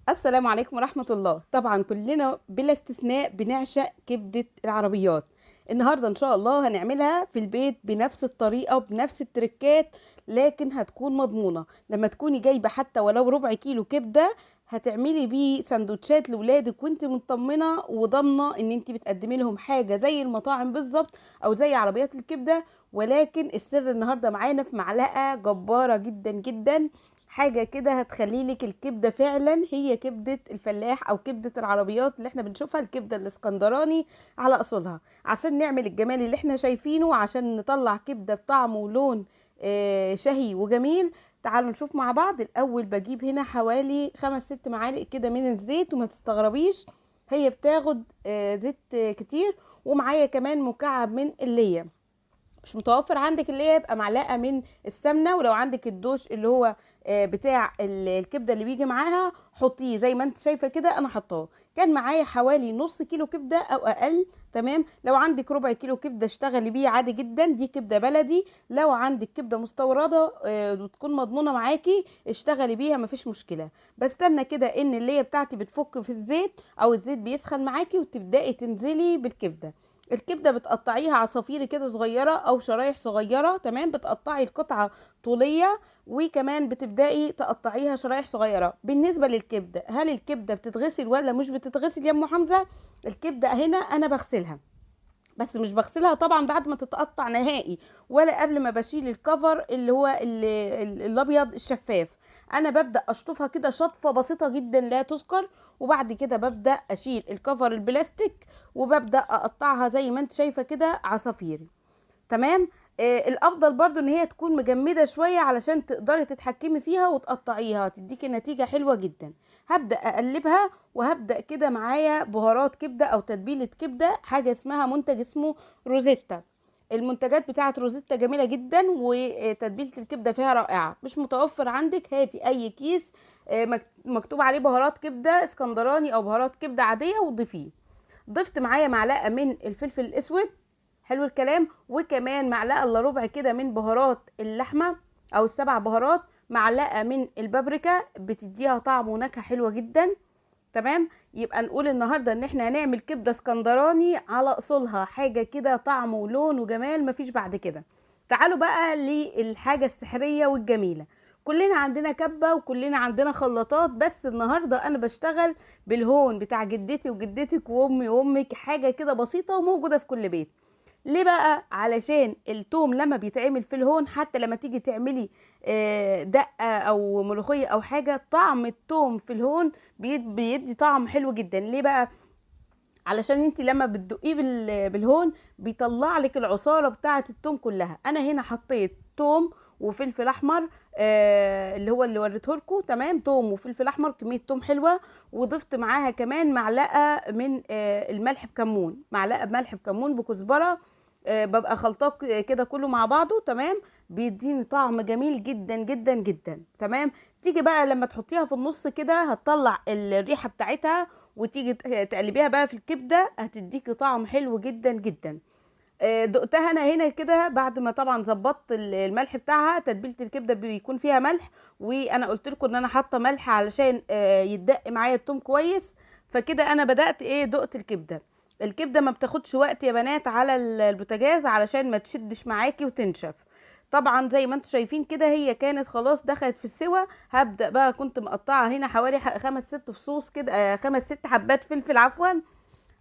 السلام عليكم ورحمة الله. طبعا كلنا بلا استثناء بنعشق كبدة العربيات. النهاردة ان شاء الله هنعملها في البيت بنفس الطريقة وبنفس التركات، لكن هتكون مضمونة. لما تكوني جايبة حتى ولو ربع كيلو كبدة هتعملي بيه سندوتشات لولادك وانت مطمنة وضامنة ان انت بتقدمي لهم حاجة زي المطاعم بالظبط او زي عربيات الكبدة. ولكن السر النهاردة معانا في معلقة جبارة جدا جدا، حاجة كده هتخلي لك الكبدة فعلا هي كبدة الفلاح او كبدة العربيات اللي احنا بنشوفها، الكبدة الاسكندراني على اصولها، عشان نعمل الجمال اللي احنا شايفينه، عشان نطلع كبدة بطعم ولون شهي وجميل. تعالوا نشوف مع بعض. الاول بجيب هنا حوالي 5-6 معالق كده من الزيت، وما تستغربيش هي بتاخد زيت كتير. ومعايا كمان مكعب من اللية، مش متوفر عندك اللي يبقى معلقه من السمنة، ولو عندك الدوش اللي هو بتاع الكبده اللي بيجي معاها حطيه زي ما انت شايفه كده. انا حطاه، كان معايا حوالي نص كيلو كبده او اقل، تمام. لو عندك ربع كيلو كبده اشتغلي بيه عادي جدا، دي كبده بلدي. لو عندك كبده مستورده وتكون مضمونه معاكي اشتغلي بيها مفيش مشكلة. بستنى كده ان الليه بتاعتي بتفك في الزيت او الزيت بيسخن معاكي، وتبداي تنزلي بالكبده. الكبده بتقطعيها عصافير كده صغيرة او شرايح صغيرة، تمام. بتقطعي القطعة طوليه، وكمان بتبداي تقطعيها شرايح صغيرة. بالنسبة للكبده، هل الكبده بتتغسل ولا مش بتتغسل يا ام حمزة؟ الكبده هنا انا بغسلها، بس مش بغسلها طبعا بعد ما تتقطع نهائي، ولا قبل ما بشيل الكفر اللي هو الابيض الشفاف. انا ببدا اشطفها كده شطفه بسيطة جدا لا تذكر، وبعد كده ببدا اشيل الكفر البلاستيك وببدا اقطعها زي ما انت شايفه كده عصافيري، تمام. الافضل برضو ان هي تكون مجمده شوية علشان تقدري تتحكمي فيها وتقطعيها، تديكي نتيجة حلوة جدا. هبدا اقلبها، وهبدا كده معايا بهارات كبده او تتبيله كبده، حاجة اسمها منتج اسمه روزيتا. المنتجات بتاعه روزيتا جميلة جدا، وتتبيله الكبده فيها رائعة. مش متوفر عندك هاتي اي كيس مكتوب عليه بهارات كبده اسكندراني او بهارات كبده عادية وضيفيه. ضفت معايا معلقه من الفلفل الاسود، حلو الكلام، وكمان معلقه الا ربع كده من بهارات اللحمة او السبع بهارات، معلقه من البابريكا بتديها طعم ونكهه حلوة جدا، تمام. يبقى نقول النهارده ان احنا هنعمل كبده اسكندراني على اصولها، حاجة كده طعم ولون وجمال مفيش بعد كده. تعالوا بقى للحاجة السحريه والجميلة. كلنا عندنا كبه وكلنا عندنا خلاطات، بس النهارده انا بشتغل بالهون بتاع جدتي وجدتك وامي وامك، حاجة كده بسيطة وموجودة في كل بيت. ليه بقى؟ علشان التوم لما بيتعمل في الهون، حتى لما تيجي تعملي دقه او ملوخية او حاجة، طعم التوم في الهون بيدي طعم حلو جدا. ليه بقى؟ علشان انت لما بتدقيه بالهون بيطلع لك العصاره بتاعه التوم كلها. انا هنا حطيت توم وفلفل احمر اللي هو اللي وريته لكم، تمام. توم وفلفل احمر، كمية توم حلوة، وضفت معاها كمان معلقه من الملح بكمون، معلقه بملح بكمون بكزبره، ببقى خلطاه كده كله مع بعضه، تمام. بيديني طعم جميل جدا جدا جدا، تمام. تيجي بقى لما تحطيها في النص كده هتطلع الريحة بتاعتها، وتيجي تقلبيها بقى في الكبده هتديكي طعم حلو جدا جدا. دقتها انا هنا كده بعد ما طبعا ظبطت الملح بتاعها. تتبيله الكبده بيكون فيها ملح، وانا قلت لكم ان انا حاطه ملح علشان يدق معايا التوم كويس. فكده انا بدات ايه، دقت الكبده. الكبده ما بتاخدش وقت يا بنات على البوتاجاز علشان ما تشدش معاكي وتنشف. طبعا زي ما انتم شايفين كده هي كانت خلاص دخلت في السوا. هبدا بقى، كنت مقطعه هنا حوالي 5-6 فصوص كده، 5-6 حبات فلفل عفوا،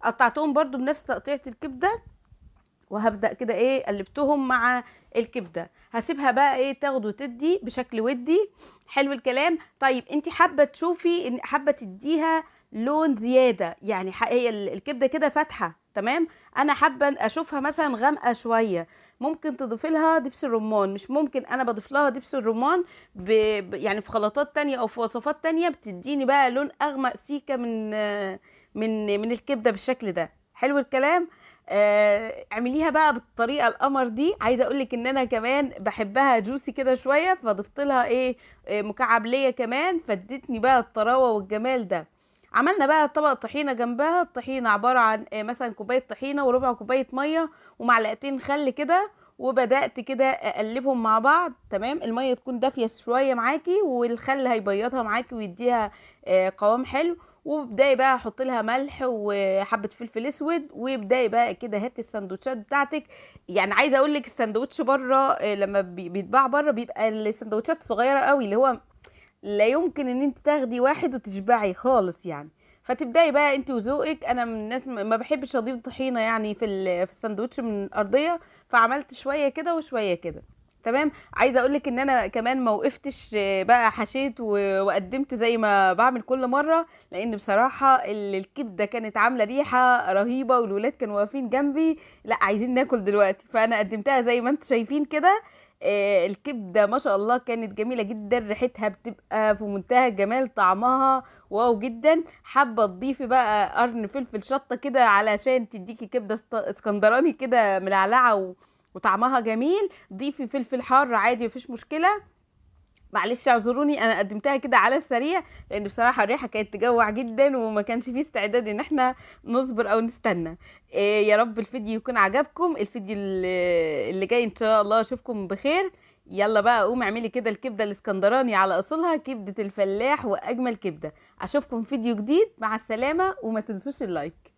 قطعتهم برده بنفس تقطيعه الكبده، وهبدا كده ايه قلبتهم مع الكبده. هسيبها بقى ايه تاخد وتدي بشكل ودي، حلو الكلام. طيب انت حابة تشوفي ان حابة تديها لون زيادة، يعني هي الكبده كده فاتحة، تمام. انا حابة اشوفها مثلا غامقه شوية، ممكن تضيفي لها دبس الرمان. مش ممكن، انا بضيف لها دبس الرمان يعني في خلطات تانية او في وصفات تانية بتديني بقى لون اغمق سيكه من من من الكبده بالشكل ده، حلو الكلام. اعمليها بقى بالطريقة القمر دي. عايزه اقولك ان انا كمان بحبها جوسي كده شوية، فضفت لها ايه مكعب ليا كمان، فادتني بقى الطراوه والجمال ده. عملنا بقى طبق طحينه جنبها. الطحينه عبارة عن مثلا كوباية طحينه وربع كوباية مية ومعلقتين خل كده، وبدات كده اقلبهم مع بعض. تمام، المية تكون دافيه شوية معاكي، والخل هيبيضها معاكي ويديها قوام حلو. وابداي بقى حط لها ملح وحبه فلفل اسود، وابداي بقى كده هاتي السندوتشات بتاعتك. يعني عايزه اقول لك السندوتش بره لما بيتباع بره بيبقى السندوتشات صغيرة قوي، اللي هو لا يمكن ان انت تاخدي واحد وتشبعي خالص يعني. فتبداي بقى انت وذوقك. انا من الناس ما بحبش اضيف طحينه يعني في السندوتش من الارضية، فعملت شوية كده وشوية كده. تمام، عايزه اقول لك ان انا كمان ما وقفتش بقى، حشيت وقدمت زي ما بعمل كل مرة، لان بصراحة الكبده كانت عامله ريحه رهيبة، والولاد كانوا واقفين جنبي لا عايزين ناكل دلوقتي، فانا قدمتها زي ما انتم شايفين كده. الكبده ما شاء الله كانت جميلة جدا، ريحتها بتبقى في منتهى الجمال، طعمها واو جدا. حابة تضيفي بقى قرن فلفل شطه كده علشان تديكي كبده اسكندراني كده ملعلعه وطعمها جميل، ضيفي فلفل حار عادي مفيش مشكلة. معلش اعذروني انا قدمتها كده على السريع، لان بصراحة الريحة كانت تجوع جدا، وما كانش فيه استعداد ان احنا نصبر او نستنى. يا رب الفيديو يكون عجبكم. الفيديو اللي جاي ان شاء الله اشوفكم بخير. يلا بقى قومي اعملي كده الكبده الاسكندراني على اصولها، كبده الفلاح واجمل كبده. اشوفكم في فيديو جديد، مع السلامة، وما تنسوش ال like.